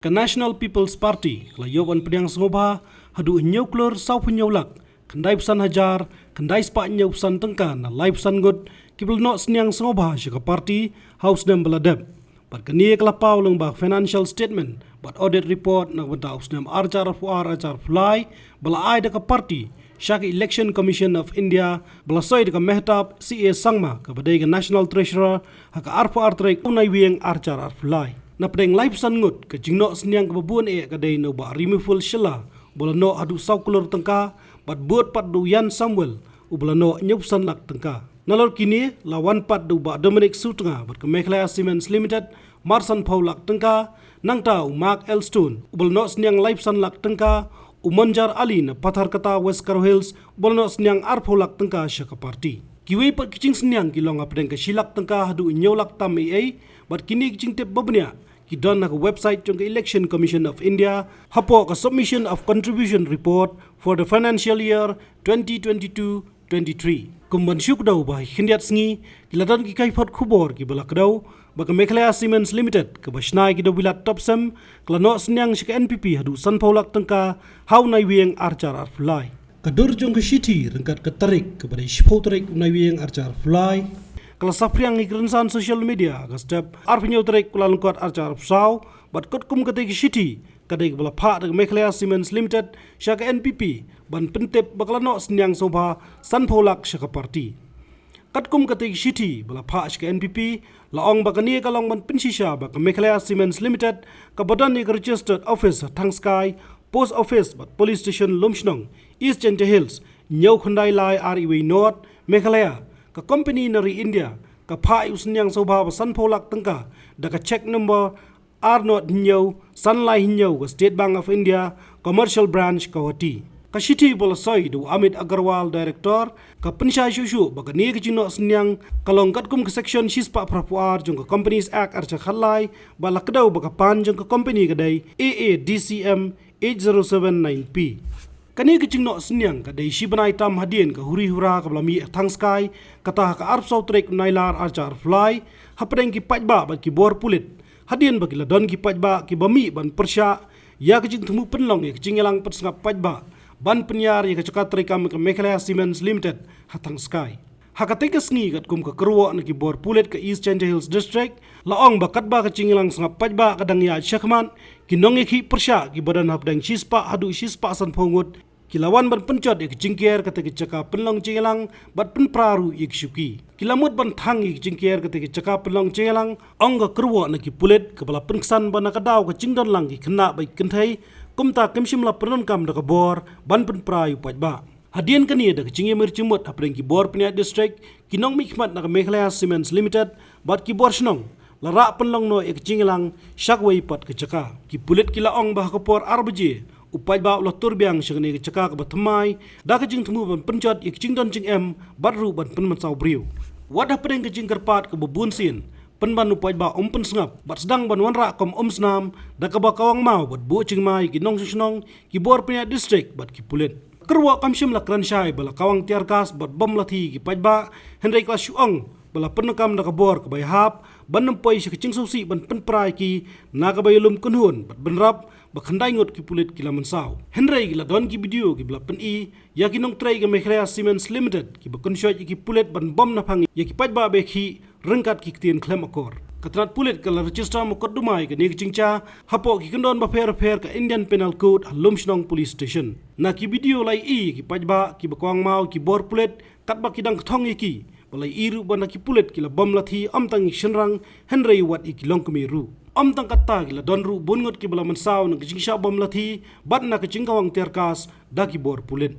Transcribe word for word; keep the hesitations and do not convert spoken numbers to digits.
Ka National People's Party ka la ïoh ban pdiang sngewbha haduh hynñiew klur sawphew hynñiew lak khyndai phew san hajar khyndai spah hynñiew phew san tyngka na lai phew san ngut kiba la noh synñiang sngewbha sha ka party ha u snem ba la dep. Bad kane ka la paw lyngba ka financial statement bad audit report na ka bynta u snem ar hajar arphew ar ar hajar arphew lai ba la ai da ka party sha ka Election Commission of India ba la soi da ka Mehtab C A Sangma kaba dei ka National Treasurer ha ka arphew ar tarik u Naiwieng ar hajar arphew lai. Na pdeng lai phew san ngut ka jingnoh synñiang kaba bun eh ka dei na u Bah Rimiful Shylla uba la noh haduh saw klur tyngka bad bud pat da u Yan Samuel uba la noh hynñiew phew san lak tyngka. Nalor kine la wan pat da u Bah Dominic Sutnga bad ka Meghalaya Cements Limited mar sanphew lak tyngka, nangta u Mark Elstone uba la noh synñiang lai phew san lak tyngka, u Monjar Ali na Patharkata West Garo Hills uba la noh synñiang arphew lak tyngka sha ka party. Kiwei pat ki jingsynñiang ki long hapdeng ka shi lak tyngka haduh hynñiew lak tam ei ei bad kine ki jingtip ba bniah ki don ha ka website jong ka Election Commission of India hapoh ka Submission of Contribution Report for the Financial Year twenty twenty-two twenty-three. Kum ban shu kdew ba ha ki khyndiat sngi ki la don ki kaiphod khubor kiba la kdew ba ka Meghalaya Cements Limited kaba shna ïa ki dewbilat Topcem ka la noh synñiang sha ka N P P haduh sanphew lak tyngka ha u Naiwieng ar hajar arphew lai. Ka dur jong ka shithi ryngkat ka tarik kaba dei shiphew tarik u Naiwieng ar hajar arphew lai ka la saphriang ha ki rynsan social media ha ka step arphew hynñiew tarik u Kyllalyngkot ar hajar arphew saw bad katkum katei ka shithi ka dei kaba la phah da ka Meghalaya Cements Limited sha ka N P P ban pyntip ba ka la noh synñiang sngewbha sanphew lak sha ka party. Katkum katei ka shithi ba la phah sha ka N P P la ong ba kane ka long ban pynshisha ba ka Meghalaya Cements Limited kaba don ïa ka registered office ha Thangskai, post office bad police station Lumshnong, East Jaiñtia Hills, hynñiew khyndai lai ar iwei North, Meghalaya, ka company na ri India ka phah ïa u synñiang sngewbha ba sanphew lak tyngka da ka cheque number ar nod hynñiew san lai hynñiew ka State Bank of India, Commercial Branch, Guwahati. Ka shithi ba la soi da u Amit Agarwal, Director, ka pynshai shuh shuh ba kane ka jingnoh synñiang ka long katkum ka section shispah phraphew ar jong ka Companies Act ar hajar khatlai bad la kdew ba ka pan jong ka company ka dei A A D C M eight zero seven nine P. Kane ka jingnoh synñiang ka dei shi bnai tam hadien ka huri hura kaba la mih ha Thangskai, kata ha ka arphew saw tarik u Nailar ar hajar arphew lai, hapdeng ki paidbah bad ki bor pulit. Hadien ba ki la don ki paidbah kiba mih ban pyrshah ïa ka jingthmu pynlong ïa ka jingïalang pynsngap paidbah ban pynïar ïa ka jaka treikam ka Meghalaya Cements Limited ha Thangskai. Ha katei ka sngi katkum ka kyrwoh na ki bor pulit ka East Jaiñtia Hills District la ong ba katba ka jingïalang sngap paidbah ka dang ïaid shakhmat, ki nongïakhih pyrshah kiba don hapdeng shispah haduh shispah sanphew ngut ki la wan ban pynjot ïa ka jingker katei ka jaka pynlong jingïalang bad pynpra ruh ïa ki shuki. Ki la mut ban thang ïa ka jingker katei ka jaka pynlong jingïalang, ong ka kyrwoh na ki pulit kaba la pynksan ba na ka daw ka jingdon lang ki khynnah bad ki kynthei, kumta kim shym la pyndonkam da ka bor ban pynpra ïa u paidbah. Hadien kane da ka jingïamir jingmut hapdeng ki bor pynïaid district, ki nongmihkhmat na ka Meghalaya Cements Limited bad ki bor shnong la rah pynlong noh ïa ka jingïalang sha kawei pat ka jaka. Ki pulit ki la ong ba ha ka por ar baje u paidbah u la tur biang sha kane ka jaka kaba thymmai da ka jingthmu ban pynjot ïa ka jingdon jingem bad ruh ban pynmynsaw briew. Wat hapdeng ka jingkyrpad kaba bun sien, pynban u paidbah um pynsngap bad sdang ban wanrah kum umsnam da kaba kawang maw bad buh jingma ïa ki nongshong shnong, ki bor pynïaid district bad ki pulit. Kyrwoh kam shym la kren shai ba la kawang tear gas bad bom lathi ïa ki paidbah, hynrei ka la shu ong ba la pyndonkam da ka bor kaba ïahap ban ym poi sha ka jingsngewsih ban pynpra ïa ki, na kaba ïalum kynhun bad bynrap ba khyndai ngut ki pulit ki la mynsaw. Hynrei ki la don ki video kiba la pyni ïa ki nongtrei ka Meghalaya Cements Limited kiba kynshoit ïa ki pulit ban bom naphang ïa ki paidbah ba ïakhih ryngkat ki ktien khlem akor. Ka tnat pulit ka la register mukotduma ïa kane ka jingja hapoh ki kyndon bapher bapher ka Indian Penal Code ha Lumshnong Police Station. Na ki video la ïohi ïa ki paidbah kiba kawang maw ïa ki bor pulit katba ki dang kthong ïa ki, ba la ïohi ruh ba na ki pulit ki la bom lathi ym tang ïa ki shynrang hynrei wat ïa ki longkmie ruh. Ym tang katta, ki la don ruh bun ngut kiba la mynsaw na ka jingshah bom lathi bad na ka jingkawang tear gas da ki bor pulit.